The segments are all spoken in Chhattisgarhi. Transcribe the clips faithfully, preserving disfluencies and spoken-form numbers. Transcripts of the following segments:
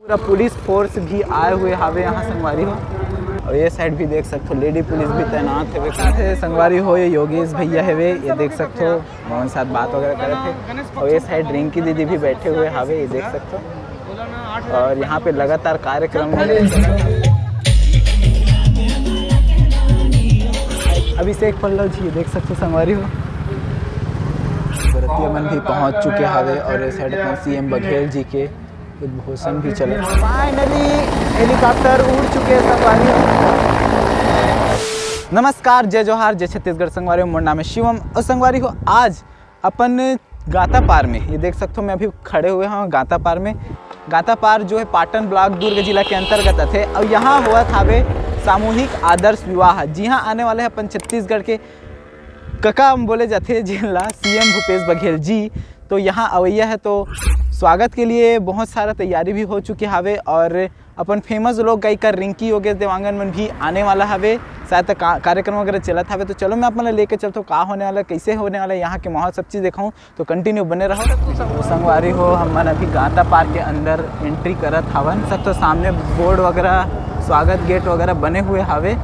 पूरा पुलिस फोर्स भी आए हुए हावे यहाँ संगवारी हो। और ये साइड भी देख सकथो, लेडी पुलिस भी तैनात हवे। साथ हे संगवारी हो, ये योगेश भैया हवे, ये देख सकथो, मोहन साथ बात वगैरह करत हे। और ये साइड रिंकी दीदी भी बैठे हुए हावे, ये देख सकथो। और यहाँ पे लगातार कार्यक्रम अभिषेक पल्लव जी, ये देख सकथो संगवारी हो, बरतिया मन भी पहुँच चुके हावे। और ये साइड अपन सीएम बघेल जी के उद्घोषण भी चले। फाइनली हेलीकॉप्टर उड़ चुके हैं संगवारी हो। नमस्कार, जय जोहार, जय छत्तीसगढ़ संगवारी हो। मोर नाम है शिवम और संगवारी हो, आज अपन गातापार में, ये देख सकथो, मैं अभी खड़े हुए हूँ गातापार में। गातापार जो है पाटन ब्लॉक दुर्ग जिला के अंतर्गत आथे और यहाँ होवत हावे सामूहिक आदर्श विवाह। जी हाँ, आने वाले हैं अपन छत्तीसगढ़ के कका हम बोले जाथे जिन ला सीएम भूपेश बघेल जी। तो यहाँ अवैया है तो स्वागत के लिए बहुत सारा तैयारी भी हो चुके हावे और अपन फेमस लोक गायिका रिंकी योगेश देवांगन मन भी आने वाला हावे। शायद का-, कार्यक्रम वगैरह चलत हावे। तो चलो मैं अपन ला लेके चलता हूँ का होने वाला, कैसे होने वाला, यहाँ के माहौल सब चीज़ दिखाऊँ। तो कंटिन्यू बने रहो। तो संगवारी हो, हमन अभी गातापार के अंदर एंट्री करत हावन। सब तो सामने बोर्ड वगैरह, स्वागत गेट वगैरह बने हुए हावे।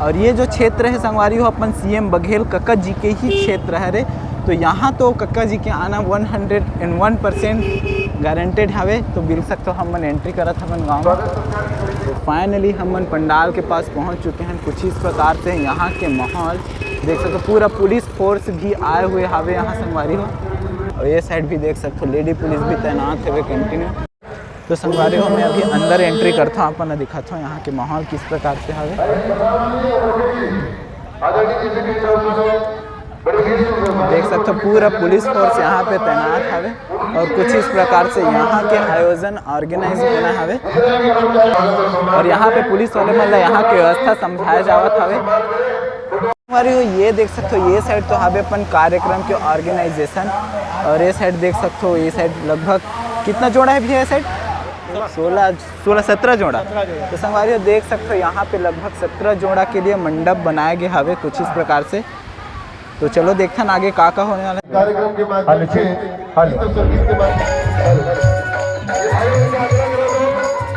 और ये जो क्षेत्र है संगवारी हो, अपन सीएम बघेल कक्का जी के ही क्षेत्र हरे। तो यहाँ तो कक्का जी के आना one hundred and one percent guaranteed हावे। तो बिल सकते हो, हमन एंट्री करत हवन गाँव में। तो फाइनली हमन पंडाल के पास पहुँच चुके हैं। कुछ इस प्रकार से यहाँ के माहौल देख सकते हो, पूरा पुलिस फोर्स भी आए हुए हावे यहाँ संगवारी हो। और ये साइड भी देख सकते हो, लेडी पुलिस भी तैनात हवे कंटिन्यू। तो संगवारी हो, मैं अभी अंदर एंट्री करता हूँ, अपन दिखाता हूँ यहाँ के माहौल किस प्रकार से हावे। देख सकते हो, पूरा पुलिस फोर्स यहाँ पे तैनात हवे और कुछ इस प्रकार से यहाँ के आयोजन ऑर्गेनाइज होना हवे और यहाँ पे पुलिस वाले मन ला यहाँ के व्यवस्था समझाया जावत हवे। संगवारी हो, ये देख सकते हो, ये साइड तो हवे अपन कार्यक्रम के ऑर्गेनाइजेशन और ये साइड देख सकते हो, ये साइड लगभग कितना जोड़ा है भैया ये साइड? सोलह, सोलह सत्रह जोड़ा। तो संगवारी हो, देख सकते हो, यहाँ पे लगभग सत्रह जोड़ा के लिए मंडप बनाया गया हवे कुछ इस प्रकार से। तो चलो देखथन आगे का का होने वाला है। कार्यक्रम के माध्यम से, हेलो। गीत और संगीत के माध्यम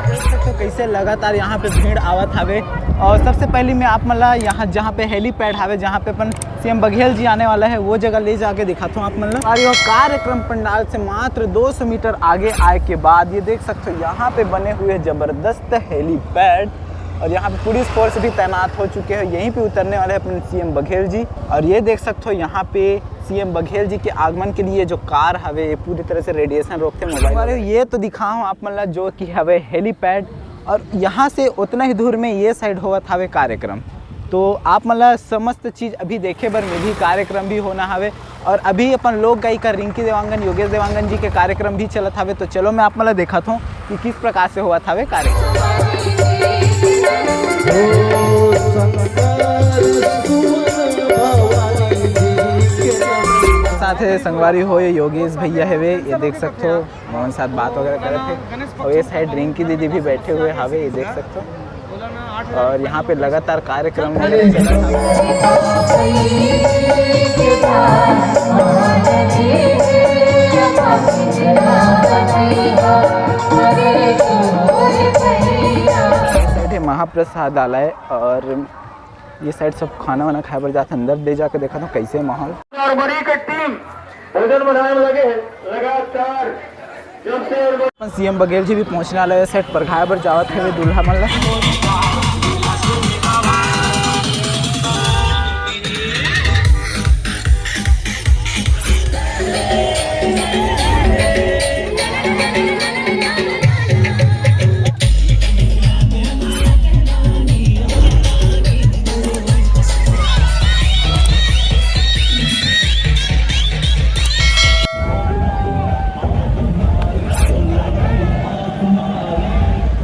से। तो कैसे लगातार यहाँ पे भीड़ आवत हवे और सबसे पहले मैं आप मन ला यहाँ जहाँ पे हेलीपैड हवे, जहाँ पे अपन सीएम बघेल जी आने वाला है, वो जगह ले जाके दिखाता हूँ आप मन ला। और ये कार्यक्रम पंडाल से मात्र दो सौ मीटर आगे आए के बाद ये देख सकते हो, यहाँ पे बने हुए जबरदस्त हेलीपैड और यहाँ पे पुलिस फोर्स भी तैनात हो चुके हैं। यहीं पे उतरने वाले हैं अपने सीएम बघेल जी। और ये देख सकते हो, यहाँ पे सीएम बघेल जी के आगमन के लिए जो कार हवे, ये पूरी तरह से रेडिएशन रोकथे मोबाइल वाले। ये तो दिखाहूँ आप मन ला, जो कि हवे हेलीपैड और यहाँ से उतना ही दूर में ये साइड होवत हवे कार्यक्रम। तो आप मन ला समस्त चीज़ अभी देखे बर मिलही, कार्यक्रम भी होना हवे। और अभी अपन लोक गायिका रिंकी देवांगन, योगेश देवांगन जी के कार्यक्रम भी चलत हवे। तो चलो मैं आप मन ला देखात हूँ कि किस प्रकार से होवत हवे कार्यक्रम। साथ हे संगवारी हो, ये योगेश भैया हवे, ये देख सकते हो, मोहन साथ बात वगैरह करत हे। और ये साइड रिंकी दीदी भी बैठे हुए हवे, ये देख सकते हो। और यहाँ पे लगातार कार्यक्रम वगैरह चलत हवे। ये साइड है महाप्रसादालय और ये साइड सब खाना वाना खाए बर जात हे। अंदर ले जाके देखा था कैसे माहौल। और बड़ी एक टीम भोजन बनाने में लगे हैं लगातार। सीएम बघेल जी भी पहुंचने वाला है, सेट पर खाए बर जावत हवे दूल्हा मन ला।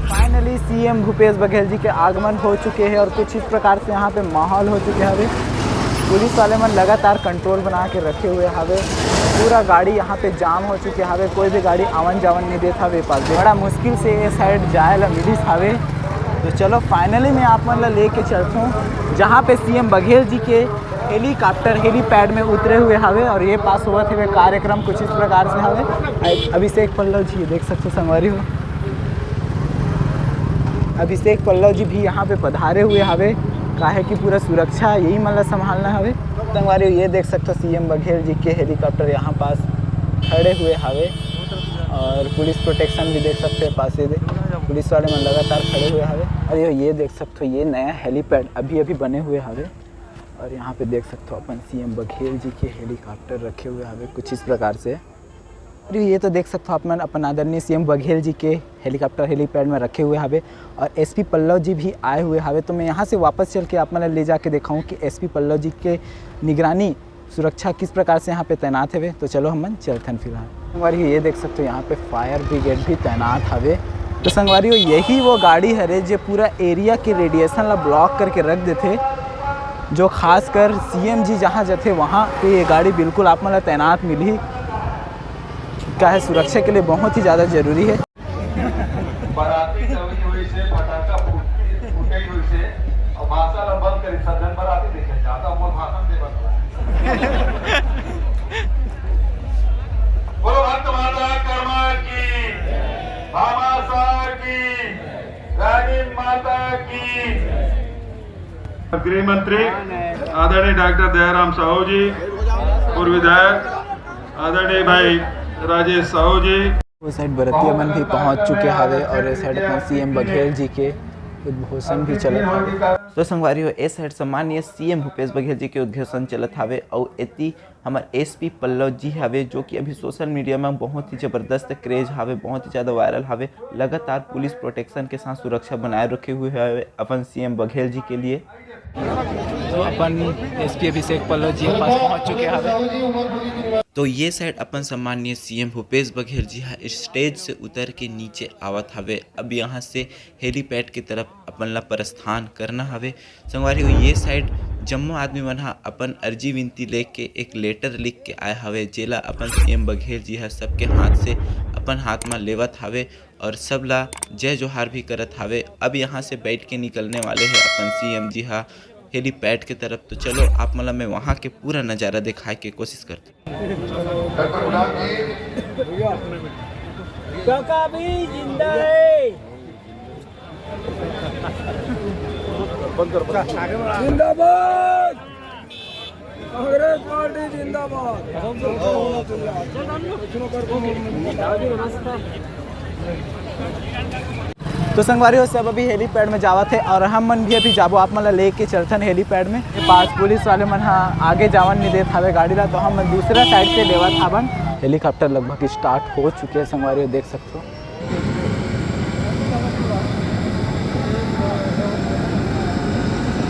फाइनली सीएम भूपेश बघेल जी के आगमन हो चुके हैं और कुछ इस प्रकार से यहाँ पे माहौल हो चुके हवे। पुलिस वाले मन लगातार कंट्रोल बना के रखे हुए हवे। पूरा गाड़ी यहाँ पे जाम हो चुके हवे, कोई भी गाड़ी आवन जावन नहीं देत हवे पास। बड़ा मुश्किल से ये साइड जाए ला मिलिस हवे। तो चलो फाइनली मैं आप मन ला लेके चलता हूँ जहाँ पे सीएम बघेल जी के हेलीकॉप्टर हेलीपैड में उतरे हुए हवे और ये पास होवत हवे कार्यक्रम कुछ इस प्रकार से हवे। अभिषेक पल्लव जी देख सकते हो संगवारी हो, अभिषेक पल्लव जी भी यहाँ पे पधारे हुए हवे, काहे कि पूरा सुरक्षा यही मन ला संभालना हवे। संगवारी हो, ये देख सकते हो सीएम बघेल जी के हेलीकॉप्टर यहाँ पास खड़े हुए हवे और पुलिस प्रोटेक्शन भी देख सकते हो पास ही दे, पुलिस वाले मन लगातार खड़े हुए हवे। और ये, ये देख सकते हो ये नया हेलीपैड अभी अभी बने हुए हवे और यहाँ पे देख सकते हो अपन सीएम बघेल जी के हेलीकॉप्टर रखे हुए हवे कुछ इस प्रकार से। अरे ये तो देख सकते हो आप मन अपन आदरणीय सीएम बघेल जी के हेलीकॉप्टर हेलीपैड में रखे हुए हवे और एसपी पल्लव जी भी आए हुए हवे। तो मैं यहाँ से वापस चल के आप मन ला ले जाके दिखाऊँ कि एसपी पल्लव जी के निगरानी सुरक्षा किस प्रकार से यहाँ पे तैनात हवे। तो चलो हम मन चलथन फिलहाल। संगवारी हो, ये देख सकते हो यहाँ पे फायर ब्रिगेड भी तैनात हवे। तो संगवारी हो, यही वो गाड़ी हरे जो पूरा एरिया के रेडिएशन ला ब्लॉक करके रख देथे, जो खासकर सीएम जी जहाँ जथे वहाँ पे ये गाड़ी बिल्कुल आप मन ला तैनात मिलही। का है, सुरक्षा के लिए बहुत ही ज़्यादा जरूरी है। बराती जमी हुई से, फटाका फूट-, फूटे हुई से, और भाषण ला बंद करी, सज्जन बराती देखे जाता, वो भाषण दे बंद। बोलो भारत माता कर्मा की, भामाशाह की, रानी माता की। गृह मंत्री आदरणीय डॉक्टर दयाराम साहू जी, पूर्व विधायक आदरणीय भाई राजेश साहू जी। वो साइड बरतिया मन भी पहुंच चुके हवे और ये साइड अपन सीएम बघेल जी के उद्घोषण भी चलत हवे। तो संगवारी हो, ए साइड सम्माननीय सीएम भूपेश बघेल जी के उद्घोषण चलत हवे और एती हमर एसपी पल्लव जी हवे, जो कि अभी सोशल मीडिया में बहुत ही जबरदस्त क्रेज हवे, बहुत ही ज़्यादा वायरल हवे। लगातार पुलिस प्रोटेक्शन के साथ सुरक्षा बनाए रखे हुए हवे अपन सीएम बघेल जी के लिए। तो अपन एसपी अभिषेक पल्लव जी के पास पहुंच चुके हवे। तो ये साइड अपन सम्माननीय सीएम भूपेश बघेल जी ह स्टेज से उतर के नीचे आवत हवे। अब यहाँ से हेलीपैड की तरफ अपन ला प्रस्थान करना हवे। संगवारी हो, ये साइड जम्मो आदमी मन ह अपन अर्जी विनती लेके एक लेटर लिख के आए हवे, जेला अपन सीएम बघेल जी ह सबके हाथ से अपन हाथ म लेवत हवे और सब ला जय जोहार भी करत हवे। अब यहाँ से बैठ के निकलने वाले हैं अपन सीएम जी ह हेलीपैड के तरफ। तो चलो, आप मन ला मैं वहाँ के पूरा नज़ारा दिखाए के कोशिश करता हूँ। काका भी जिंदा है। जिंदाबाद, कांग्रेस पार्टी जिंदाबाद। तो संगवारी हो, सब अभी हेलीपैड में जावत हे और हम मन भी अभी जाबो, आप मन ला लेके चलथन हेलीपैड में। पास पुलिस वाले मन ह आगे जावन नहीं देत हवे गाड़ी ला, तो हम मन दूसरा साइड से लेवत हावन। हेलीकॉप्टर लगभग स्टार्ट हो चुके हैं संगवारी हो, देख सकते हो।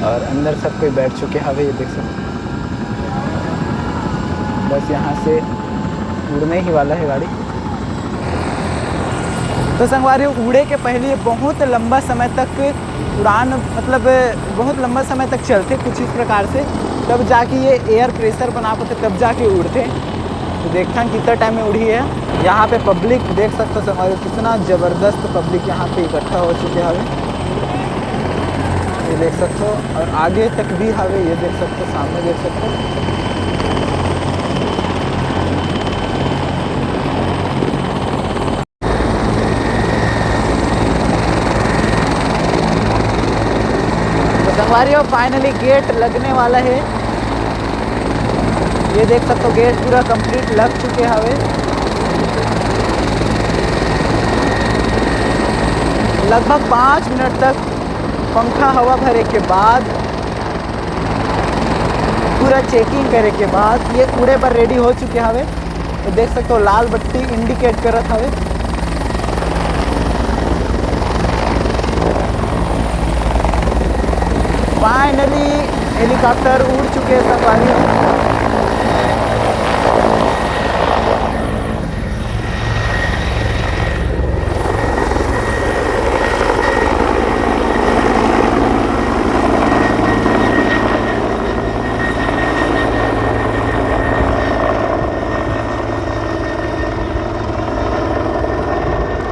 और अंदर सब कोई बैठ चुके हवे, ये देख सकते हो। बस यहाँ से उड़ने ही वाला है गाड़ी। तो संगवारी, उड़े के पहले बहुत लंबा समय तक उड़ान, मतलब बहुत लंबा समय तक चलथे कुछ इस प्रकार से, तब जाके ये एयर प्रेशर बना पाथे, तब जाके उड़थे। तो देखथन कितना टाइम में उड़ी है। यहाँ पे पब्लिक देख सकते हो संगवारी, कितना ज़बरदस्त पब्लिक यहाँ पे इकट्ठा हो चुके हवे, ये देख सकते हो। और आगे तक भी हवे, ये देख सकते हो, सामने देख सकते हो। तो संगवारी हो, फाइनली गेट लगने वाला है। ये देख सकते हो, गेट पूरा कंप्लीट लग चुके हवे। लगभग पाँच मिनट तक पंखा हवा भरे के बाद, पूरा चेकिंग करे के बाद ये उड़े बर रेडी हो चुके हवे। तो देख सकते हो, लाल बत्ती इंडिकेट करत हवे। फाइनली हेलीकॉप्टर उड़ चुके हैं संगवारी।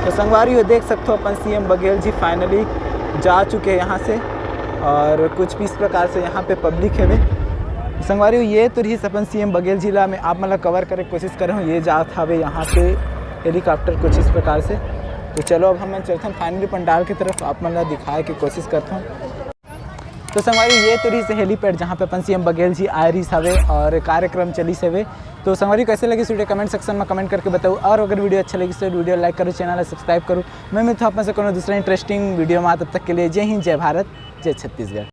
तो संगवारी हो, देख सकते हो, अपन सीएम बघेल जी फाइनली जा चुके हैं यहाँ से। और कुछ भी इस प्रकार से यहाँ पे पब्लिक हवे। संगवारी हो, ये तो रहिस अपन सीएम बघेल जी ला मैं आप मन ला कवर करे के कोशिश करे हूँ। ये जात हवे यहाँ से हेलीकॉप्टर कुछ इस प्रकार से। तो चलो, अब हमन चलथन finally पंडाल की तरफ, आप मन ला दिखाए के कोशिश करथन। तो संगवारी, ये तो रहिस helipad, जहाँ पे अपन सीएम बघेल जी आए रहिस हवे और कार्यक्रम चलिस हवे। तो संगवारी, कैसे लगिस video, comment section में comment करके बताओ, और अगर video अच्छा लगिस तो video like करो, channel ला subscribe करो। मैं मिलथों आप मन से कोनो दूसरा interesting video में, तब तक के लिए जय हिंद, जय भारत, जय छत्तीसगढ़।